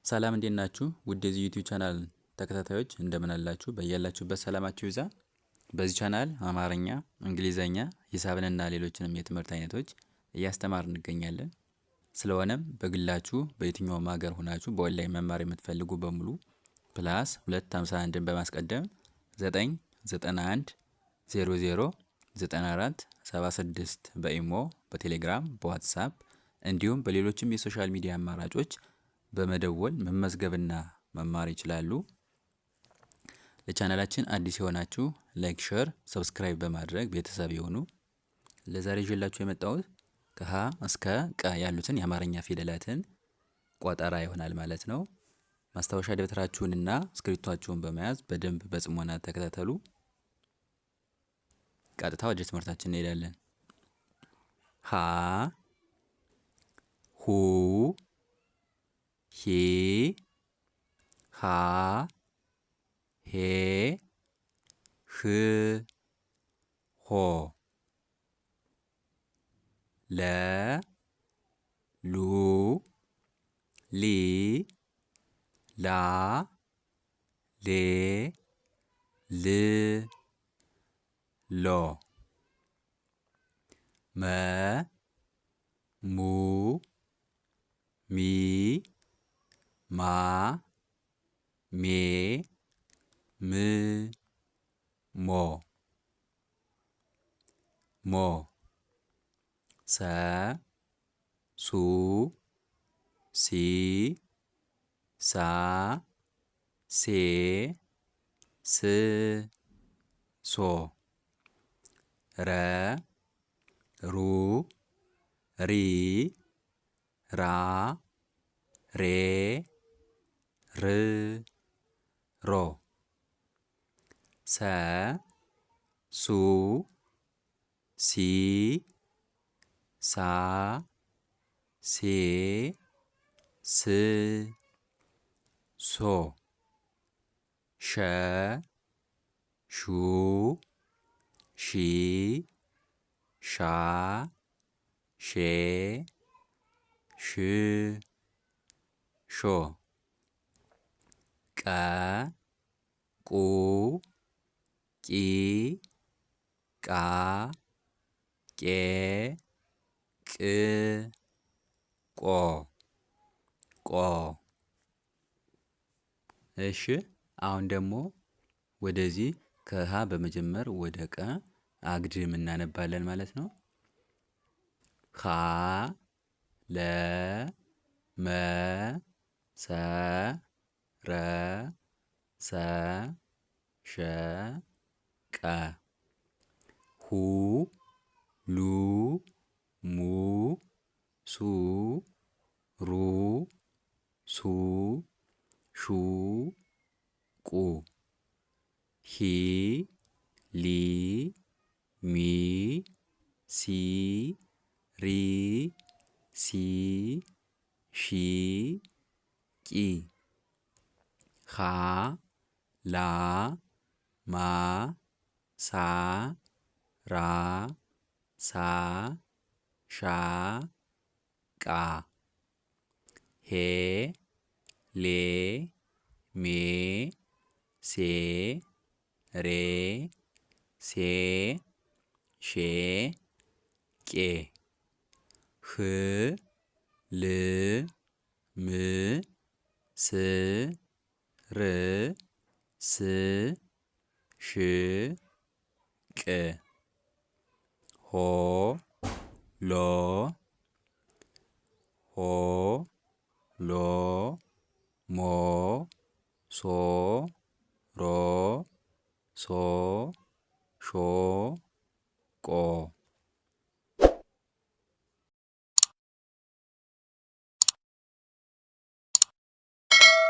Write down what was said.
ሰላም እንዴት ናችሁ? ውድ የዚህ ዩቲዩብ ቻናል ተከታታዮች እንደምን አላችሁ? በያላችሁበት ሰላማችሁ ይብዛ። በዚህ ቻናል አማርኛ፣ እንግሊዘኛ፣ ሂሳብንና ሌሎችንም የትምህርት አይነቶች እያስተማርን እንገኛለን። ስለሆነም በግላችሁ በየትኛውም ሀገር ሆናችሁ በኦንላይን መማር የምትፈልጉ በሙሉ plus 251ን በማስቀደም 9 91 00 94 76 በኢሞ፣ በቴሌግራም፣ በዋትሳፕ እንዲሁም በሌሎችም የ social media አማራጮች በመደወል መመዝገብና መማር ይችላሉ። ለቻናላችን አዲስ የሆናችሁ like፣ share፣ subscribe በማድረግ ቤተሰብ የሆኑ። ለዛሬ ይዤላችሁ የመጣሁት ከሀ እስከ ቀ ያሉትን የአማርኛ ፊደላትን ቆጠራ ይሆናል ማለት ነው። ማስታወሻ ደብተራችሁንና እስክሪብቶአችሁን በመያዝ በደንብ በጽሞና ተከታተሉ። ቀጥታ ወደ ትምህርታችን እንሄዳለን። ሀ፣ ሁ፣ ሂ፣ ሃ፣ ሄ፣ ህ፣ ሆ፣ ለ፣ ሉ፣ ሊ፣ ላ፣ ሌ፣ ል፣ ሎ፣ መ፣ ሙ፣ ሚ፣ ማ፣ ሜ፣ ም፣ ሞ፣ ሞ፣ ሰ፣ ሱ፣ ሲ፣ ሳ፣ ሴ፣ ስ፣ ሶ፣ ረ፣ ሩ፣ ሪ፣ ራ፣ ሬ፣ ር፣ ሮ፣ ሰ፣ ሱ፣ ሲ፣ ሳ፣ ሴ፣ ስ፣ ሶ፣ ሸ፣ ሹ፣ ሺ፣ ሻ፣ ሼ፣ ሽ፣ ሾ፣ ቀ፣ ቁ፣ ቂ፣ ቃ፣ ቄ፣ ቅ፣ ቆ፣ ቆ። እሺ፣ አሁን ደግሞ ወደዚህ ከሀ በመጀመር ወደ ቀ አግድም እናነባለን ማለት ነው። ሀ፣ ለ፣ መ፣ ሰ፣ ረ፣ ሰ፣ ሸ፣ ቀ፣ ሁ፣ ሉ፣ ሙ፣ ሱ፣ ሩ፣ ሱ፣ ሹ፣ ቁ፣ ሂ፣ ሊ፣ ሚ፣ ሲ፣ ሪ፣ ሲ፣ ሺ፣ ቂ፣ ሃ፣ ላ፣ ማ፣ ሳ፣ ራ፣ ሳ፣ ሻ፣ ቃ፣ ሄ፣ ሌ፣ ሜ፣ ሴ፣ ሬ፣ ሴ፣ ሼ፣ ቄ፣ ህ፣ ል፣ ም፣ ስ፣ ር፣ ስ፣ ሽ፣ ቅ፣ ሆ፣ ሎ፣ ሆ፣ ሎ፣ ሞ፣ ሶ፣ ሮ፣ ሶ፣ ሾ፣ ቆ።